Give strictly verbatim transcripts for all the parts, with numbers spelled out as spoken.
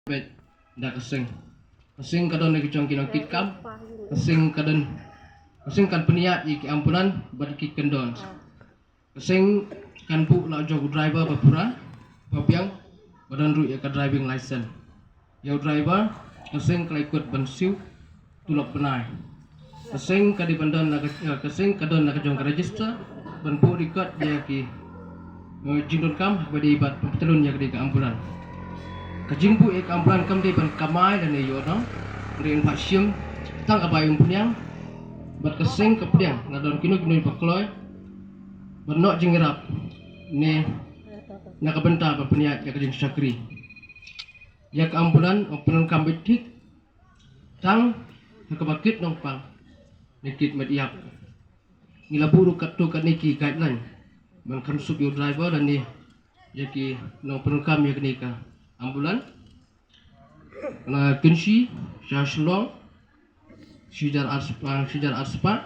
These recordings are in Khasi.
Bad da ka seng. Ka seng ka don ïa ki jong ki nongkitkam. Ka seng ka don. Ka seng kan pynïaid ïa ki ambulan bad ki kyndon. Ka seng kan buh la jong u driver ba pura, ba biang, ba don ruh ïa ka driving license. Ïa u driver, ka seng ka la ïakut ban siew tulop bnai. Ka seng ka dei ban don la ka, eh, ka seng ka don la ka jong ka register ban buh record ïa ki, eh, jingdonkam ba dei bad pynpyllun ïa ka dei ka ambulan. Ka jingbuh ïa ka ambulan kam dei ban kamai lane ïoh noh. Dei ban phah shim tang ka bai umphniang bad ka seng ka pdiang la don kino kino ba kloi ban noh jingïarap ne na ka bynta ba pynïaid ïa ka jingshakri. Ïa ka ambulan ong pyndonkam beit thik tang ha kaba kit nongpang ne kit met ïap. Ngi la buh ruh katto katne ki guideline ban kham suk ïa u driver lane ïa ki nongpyndonkam ïa kane ka ambulan. Na Kynshi sha Shillong shi hajar ar spah, shi hajar ar spah.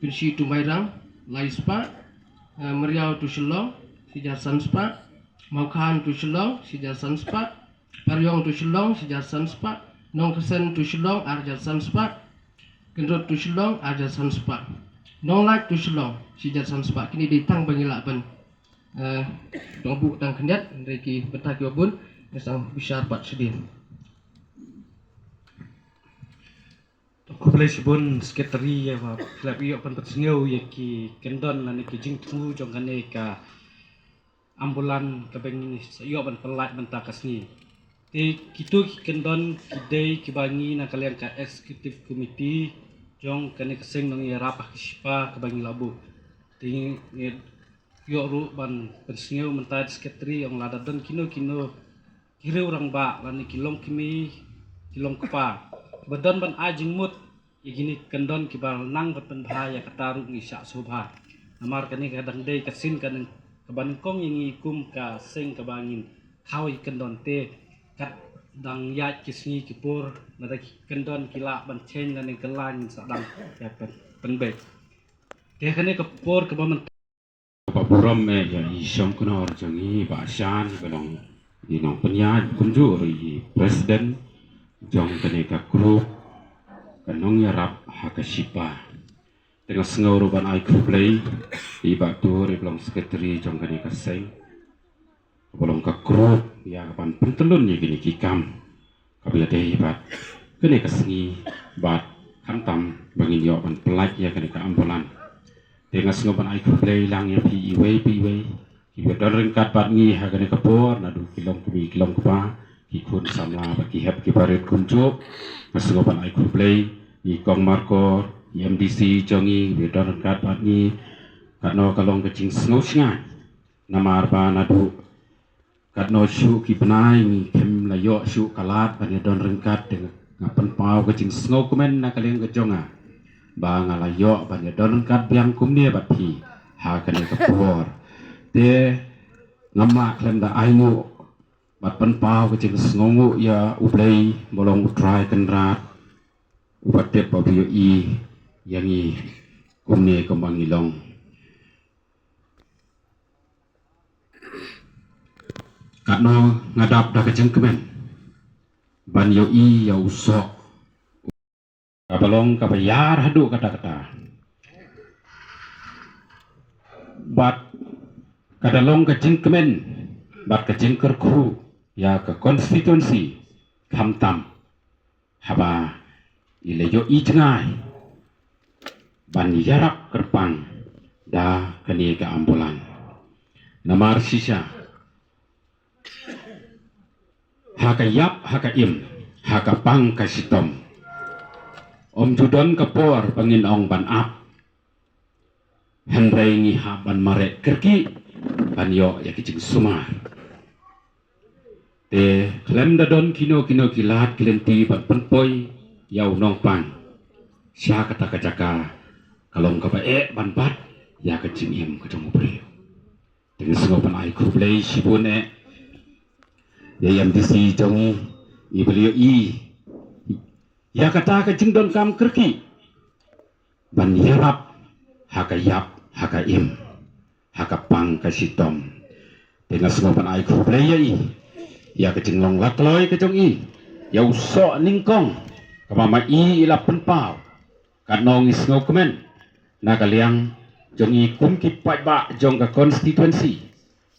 Kynshi to Mairang lai spah. Eh, Mariaw to Shillong shi hajar san spah. Mawkhan to Shillong shi hajar san spah. Pariong to Shillong shi hajar san spah. Nongkasen to Shillong ar hajar san spah. Kyndrot to Shillong ar hajar san spah. Nonglait to Shillong shi hajar san spah. Kine dei tang ba ngi lah ban, eh, dang buh tang khyndiat, hynrei ki bynta kiba bun ngi sdang bishar pat shadien. To khublei shibun Secretary ïa ba phi la ïoh ban pynsngew ïa ki kyndon lane ki jingthmu jong kane ka ambulan kaba ngi sa ïoh ban pynlait mynta ka sngi. Te kito ki kyndon ki dei kiba ngi na ka liang ka Executive Committee jong kane ka seng nongïarap ha ka shipa kaba ngi la buh. Te ngi ïoh ruh ban pynsngew mynta da Secretary ong lada don kino kino ki riew rangbah lane ki longkmie ki longkpa ba don ban ai jingmut ïa kine ki kyndon kiba nang ban pynbha ïa kata ruh ngi shah sngewbha. Namar kane ka dang dei ka sien ka nyng-, kaba nyngkong ïa ngi kum ka seng kaba ngin thaw ïa ki kyndon te kat dang ïaid ki sngi ki por lada ki kyndon ki lah ban change lane kylla ngin sa dang ïa pyn-, pynbeit. Te kane ka por kaba mynta ba burom eh ïa i shongknor jong ngi Bah Shan ba long i nongpynïaid kumjuh ruh i president jong kane ka group ka nongïarap ha ka shipa. Te nga sngew ruh ban ai khublei i Bah Tur i ba long secretary jong kane ka seng. Kaba long ka group ïa ka ban pyntyllun ïa kine ki kam kaba ïadei bad kane ka sngi bad khamtam ba ngin ïoh ban pynlait ïa kane ka ambulan. Te nga sngew ban ai khublei lang ïa phi iwei pa iwei kiba don ryngkat bad ngi ha kane ka por, naduh ki longkmie ki longkpa, ki khun samla bad ki hep ki barit kumjuh. Nga sngew ban ai khublei ïa i Kong Markor, i M D C jong ngi kiba don ryngkat bad ngi. Katno ka long ka jingsngew shngaiñ namar ba naduh katno shuh ki bnai ngi khlem la ïoh shuh ka lad ban ïadon ryngkat. Te nga pynpaw ka jingsngewkmen na ka liang ka jong nga ba nga la ïoh ban ïadon ryngkat biang kumne bad phi ha kane ka por. Te ngam lah khlem da ainguh bad pynpaw ka jingsngewnguh ïa U Blei ba long U Trai Kynrad uba tip ba u ïohi ïa ngi kumne kumba ngi long. Katno nga dap da ka jingkmen ban ïohi ïa u soh kaba long kaba ïar haduh katta katta. Bad ka da long ka jingkmen bad ka jingkyrkhu ïa ka constituency khamtam haba i la ïohi jngai ban ïarap kyrpang da kane ka ambulan. Namar shisha ha ka ïap ha ka im, ha ka pang ka shitom, ym ju don ka por ba ngin ong ban ap. Hynrei ngi hap ban mareh kyrkieh ban ïoh ïa ki jingsumar. Te khlem da don kino kino ki lad ki lynti ban pynpoi ïa u nongpang sha kata ka jaka ka long kaba eh ban bat ïa ka jingim ka jong u briew. Te nga sngew ban ai khublei shibun eh ïa i M D C jong ngi iba la ïohi ïa kata ka jingdonkam kyrkieh ban ïarap ha ka ïap ha ka im, ha ka pang ka shitom. Te nga sngew ban ai khublei ïa i ïa ka jinglong lakloi ka jong i ïa u soh nyngkong kaba ma i i la pynpaw. Katno ngi sngewkmen na ka liang jong i kum ki paidbah jong ka constituency,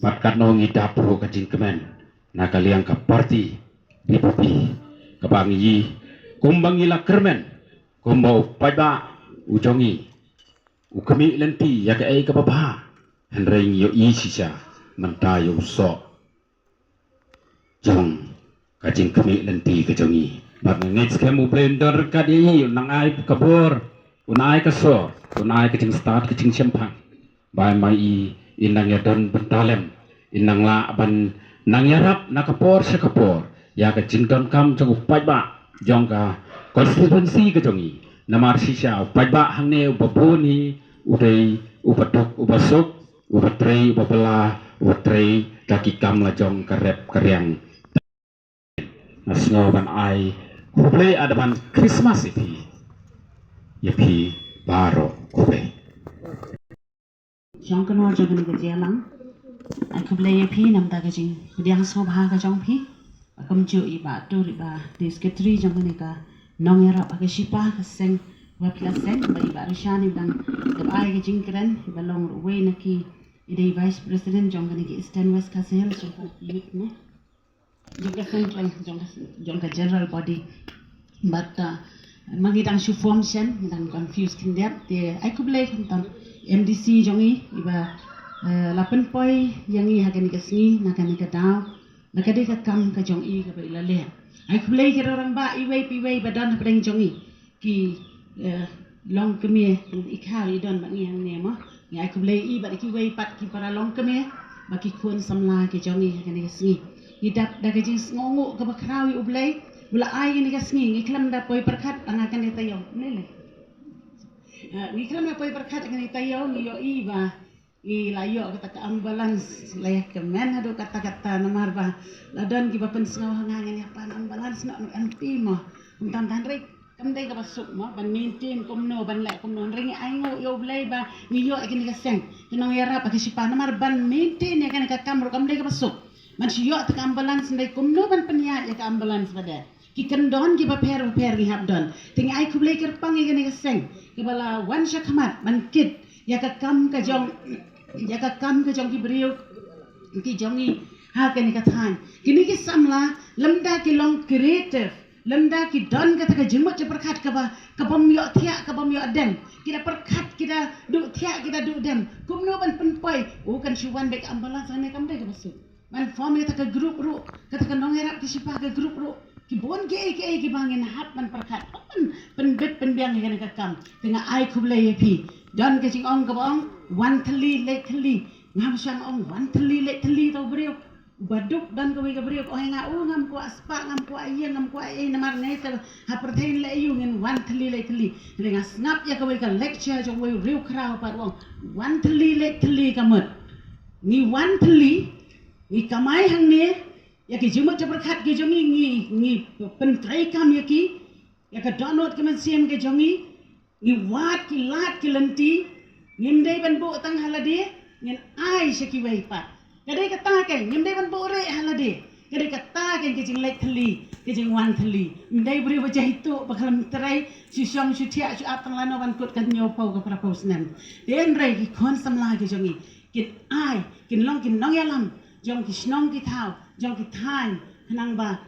bad katno ngi dap ruh ka jingkmen na ka liang ka parti D P P, kaba ngi i kumba ngi la kyrmen kumba u paidbah u jong i u khmih lynti ïa kaei kaba bha, hynrei ngi ïohi shisha mynta ïa u soh jong ka jingkhmih lynti ka jong i. Bad nga ngeit skhem U Blei un don ryngkat ïa i, un nang ai ka bor, un ai ka sor, un ai ka jingstad ka jingshemphang. Ba ma i in nang ïa don bynta lem, in nang lah ban nang ïarap na ka por sha ka por ïa ka jingdonkam jong u paidbah jong ka constituency ka jong i. Namar shisha u paidbah hangne uba bun hi u dei uba duk uba suk, uba trei uba bylla, uba trei da ki kam la jong ka rep ka riang. Nga sngew ban ai khublei advance Christmas ïa phi, ïa phi baroh khublei. Jong ka nor jong kane ka jingïalang, ai khublei ïa phi namar ka jingpdiang sngewbha ka jong phi. Ba kumjuh i Bah Tur, i ba dei secretary jong kane ka nongïarap ha ka shipa ka seng, ba phi la seng, ba i Bah Rishan i ba dang dep ai ka jingkren, i ba long ruh uwei na ki, i dei vice president jong kane ka Eastern West Khasi Hills jong ka youth ne. Jong ka central, jong ka, jong ka general body. But uh, ma ngi dang shu form shen, ngi dang confuse khyndiat. Te ai khublei khamtam M D C jong i, i ba uh, la pynpoi ïa ngi ha kane ka sngi na kane ka daw, na ka dei ka kam ka jong i kaba i la leh. Ai khublei ki rangbah iwei pa iwei ba don hapdeng jong i. Ki eh, longkmie i khaw i don bad ngi hangne mo. Ngi ai khublei i bad kiwei pat ki para longkmie bad ki khun samla ki jong i ha kane ka sngi. Ngi dap da ka jingsngewnguh kaba khraw ïa U Blei u la ai kane ka sngi, ngi khlem da poi pyrkhat ha kane taïew. Ne le. Eh, ngi khlem da poi pyrkhat ha kane taïew, ngi ïohi ba i la ïoh kata ka ambulance, la ïa kmen haduh katta katta namar ba la don kiba pynsngew ha nga, ngin ïa pan ambulance noh, noh M P mo. Kumta, hynrei kam dei kaba suk mo ban maintain kumno, ban leh kumno. Hynrei ngi ainguh ïa U Blei ba ngi ïoh ïa kane ka seng, ki nongïarap ha ka shipa, namar ban maintain ïa kane ka kam ruh kam dei kaba suk. Ban shu ïoh ta ka ambulance, hynrei kumno ban pynïaid ïa ka ambulance ba dei. Ki kyndon kiba pher ba pher ngi hap don. Te ngi ai khublei kyrpang ïa kane ka seng kaba la wan shakhmat ban kit ïa ka kam ka jong, ïa ka kam ka jong ki briew ki jong i ha kane ka thaiñ. Kine ki samla lymda ki long creative, lymda ki don kata ka jingmut jingpyrkhat kaba, kabym ïoh thiah kabym ïoh dem. Ki da pyrkhat, ki da duh thiah, ki da duh dem. Kumno ban pynpoi, u kan shu wan bad ka ambulance, ne kam dei kaba suk. Ban form ïa kata ka group ruh, kata ka nongïarap ka shipa ka group ruh. Ki bun kiei kiei kiba ngin hap ban pyrkhat, ban pynbit pynbiang ïa kane ka kam. Te nga ai khublei ïa phi. Don ka jingong kaba ong, wan thylli leit thylli. Ngam shym ong wan thylli leit thylli to briew. Ba duk don kawei ka briew ka ong ïa nga, u ngam kwah spah, ngam kwah ïing, ngam kwah ei, namar ne te ha pyrthei leh ïa u, ngin wan thylli leit thylli. Te nga sngap ïa kawei ka lecture jong uwei u riewkhraw pat u ong, wan thylli leit thylli ka mut. Ngi wan thylli, ngi kamai hangne, ïa ki jingmut jingpyrkhat ki jong ngi, ngi, ngi pyntreikam ïa ki, ïa ka dohnud ka mynsiem ka jong ngi, ngi wad ki lad ki lynti, ngim dei ban buh tang ha lade, ngin ai sha kiwei pat. Ka dei kata keiñ, ngim dei ban buh rieh ha lade. Ka dei kata keiñ ka jingleit thylli, ka jingwan thylli. Ym dei briew ba jaituh ba khlem trei, shu shong shu thiah shu ap tang lano ban kut ka hynñiewphew ka phraphew snem. Te hynrei ki khun samla ki jong ngi, kin ai, kin long ki nongïalam jong ki shnong ki thaw, jong ki thaiñ, khnang ba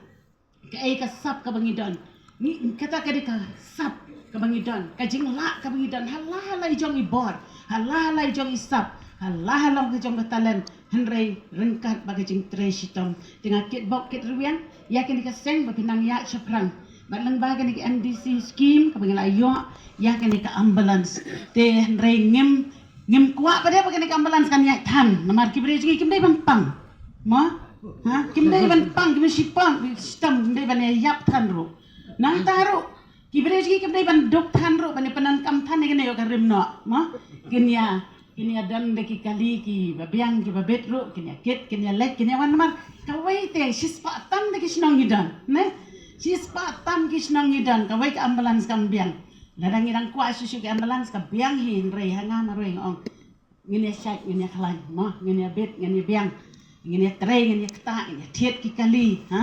kaei ka sap kaba ngi don. Ngi, kata ka dei ka sap kaba ngi don, ka jinglah kaba ngi don. Ha la ha la i jong i bor, ha la ha la i jong i sap, ha la ha la ka jong ka talent. Hynrei ryngkat bad ka jingtrei shitom. Te nga kitbok kitrwiang ïa kane ka seng ba phin nang ïaid shaphrang. Bad lyngba kane ka M D C scheme kaba ngi la ïoh ïa kane ka ambulance. Te hynrei ngim, ngim kwah pat de ba kane ka ambulance kan ïaid than. Namar ki briew jong ngi kim dei ban pang. Mo? Ha? Kim dei ban pang, kim dei shipang, shitom, kim dei ban ïa ïap than ruh. Nangta ruh ki briew jong ngi kim dei ban duk than ruh, ban ïa pyndonkam than ïa kane ïoh ka rim noh. Mo? Kin ïa, kin ïa don da ki kali kiba biang kiba bit ruh, kin ïa kit, kin ïa leit, kin ïa wan namar kawei te shispah tam da ki shnong ngi don, ne? Shispah tam ki shnong ngi don, kawei ka ambulance kam biang. Lada ngi dang kwah shuh shuh ka ambulance ka biang hi, hynrei ha nga marwei nga ong, ngin ïa shait, ngin ïa khlaiñ, mo, ngin ïa bit, ngin ïa biang. Ngin ïa trei, ngin ïa ktah, ngin ïa thied ki kali, ha?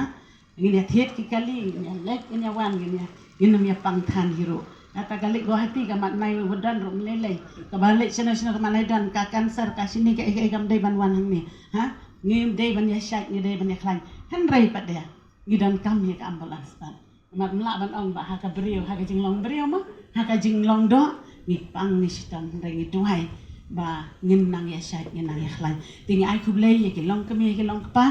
Ngin ïa thied ki kali, ngin ïa leit, ngin ïa wan, ngin ïa, ngin ym ïa pang than hi ruh. Kata ka leit Guwahati ka mat nai wa don ruh, ym lei lei. Kaba leit shano shano ka mat nai don ka cancer, ka shini, ka ei ka ei, kam dei ban wan hangne, ha? Ngim dei ban ïa shait, ngi dei ban ïa khlaiñ. Hynrei pat de ngi donkam ïa ka ambulance pat. Mat, ym lah ban ong ba ha ka briew, ha ka jinglong briew mo, ha ka jinglong doh, ngi pang ngi shitom, hynrei ngi duwai ba ngin nang ïa shait, ngin nang ïa khlaiñ. Te ngi ai khublei ïa ki long kmie, ïa ki long kpa,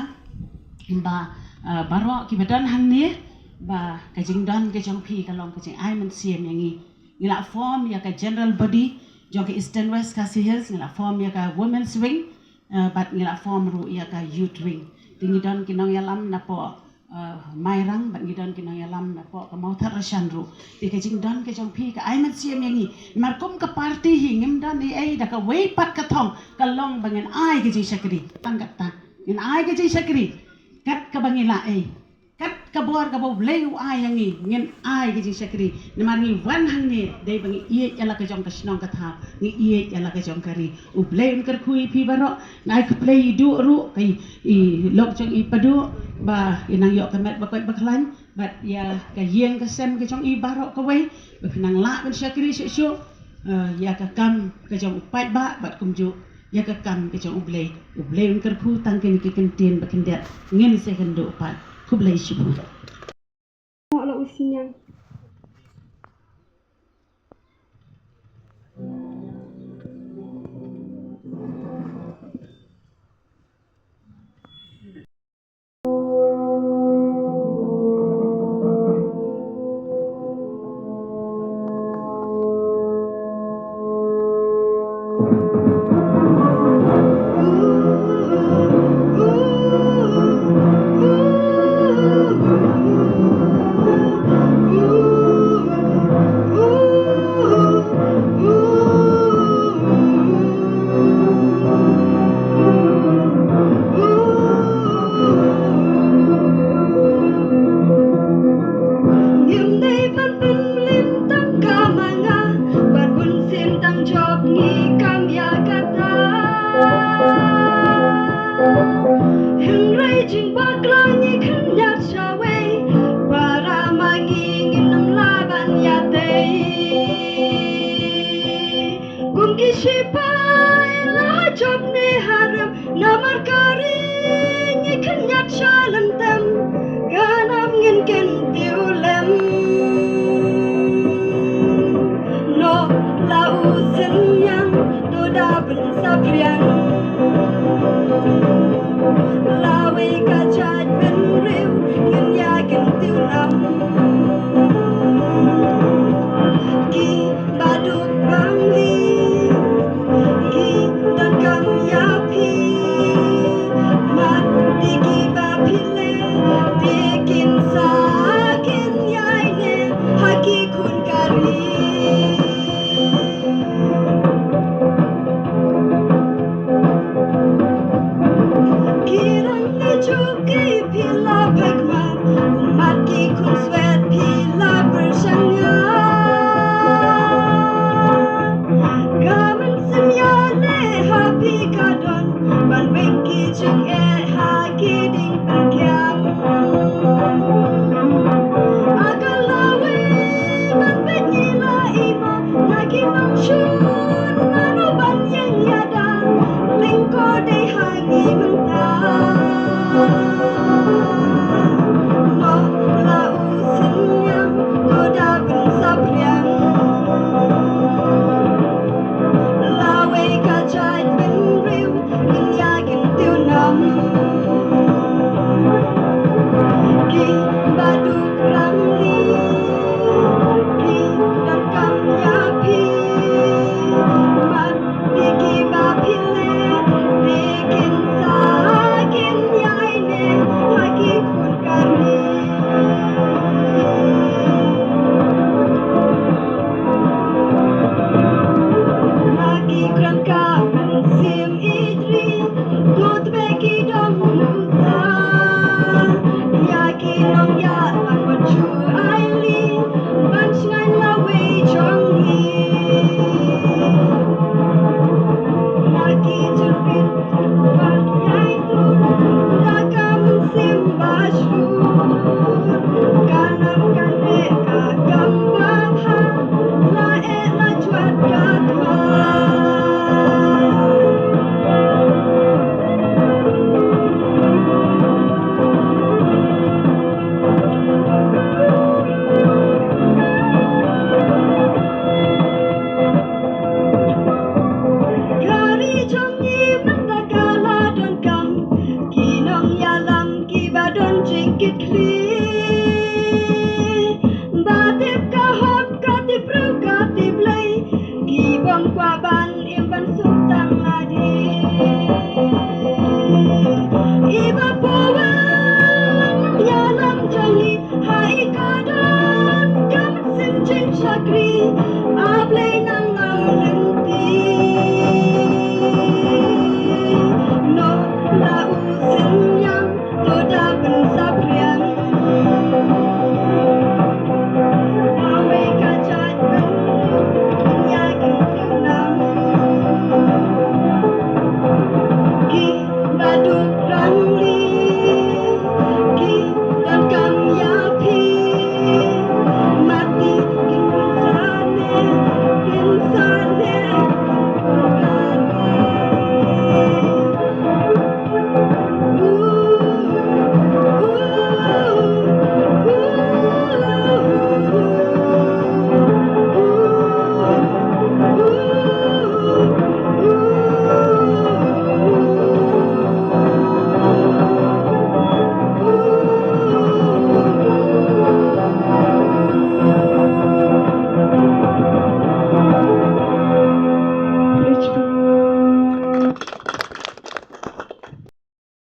ba, eh, baroh kiba don hangne, ba ka jingdon ka jong phi ka long ka jingai mynsiem ïa ngi. Ngi la form ïa ka general body jong ka Eastern West Khasi Hills, ngi la form ïa ka women's wing, eh, bad ngi la form ruh ïa ka youth wing. Te ngi don ki nongïalam napoh, eh, Mairang, bad ngi don ki nongïalam napoh ka Mawthadraishan ruh. Te ka jingdon ka jong phi ka ai mynsiem ïa ngi. Namar kum ka party hi ngim don ei ei, da kawei pat ka thong ka long ba ngin ai ka jingshakri. Tang kata, ngin ai ka jingshakri kat kaba ngi lah ei. Kat ka bor kaba U Blei u ai ïa ngi, ngin ai ka jingshakri. Namar ngi wan hangne dei ba ngi ïeit ïa la ka jong ka shnong ka thaw, ngi ïeit ïa la ka jong ka ri. U Blei un kyrkhu ïa phi baroh. Nga ai khublei ïa i Duh ruh, ka i, i lok jong i Pa Duh, ba i nang ïoh ka met ba koit ba khlaiñ, bad ïa ka ïing ka sem ka jong i baroh kawei, ba phi nang lah ban shakri shuh shuh, eh, ïa ka kam ka jong u paidbah, bad kumjuh ïa ka kam ka jong U Blei. U Blei un kyrkhu tang kine ki kyntien ba khyndiat, ngin sa ïakynduh pat. Khublei shibun. Ngim dei ban pynlin tang ka manga, bad bun sien tang jop ngi kam ïa kata. Hynrei jingbakla ngi khyndiat shawei, para ma ngi ngin ym lah ban ïatei. Kum ki shipai la jop ne harim, namar ka ri ngi khyndiat sha lyntem, ka nam ngin kyntiew lem. Noh la u Synñiang, to da pynsaphriang. Lawei ka jaitbynriew ngin ïa kyntiew lem. Ki baduk bangli ki donkam ïa phi. Mat, te kiba phi leh, te kin sa kin ïaineh ha ki khun ka ri. Ki rang ne juk ki phi la pek mat, mat ki khun swet phi la pyrshang ïa. Ka mynsiem ïaleh ha phi ka don, ban weng ki jingeh ha ki dieng pynkiang. A ka lawei ban peit ngi la i ma, na ki nongshun mano ban ïeng ïada, lyngkor dei ha ngi mynta. Noh la u Synñiang, to da pynsaphriang. Lawei ka jaitbynriew ngin ïa kyntiew nam. Ki baduk ramli ki donkam ïa phi. Mat, te kiba phi leh, te kin sa kin ïaineh ha ki khun ka ri. Na ki kren ka mynsiem ïeit ri, to tbe ki dong musa. Ïa ki nongïalam wat shu aili, ban shngaiñ lawei jong ngi. Na ki jingpynbeit wat ïai tur. Ba tip ka hok, ka tip briew, ka tip Blei, ki bym kwah ban im ban suk tang lade. I ba poi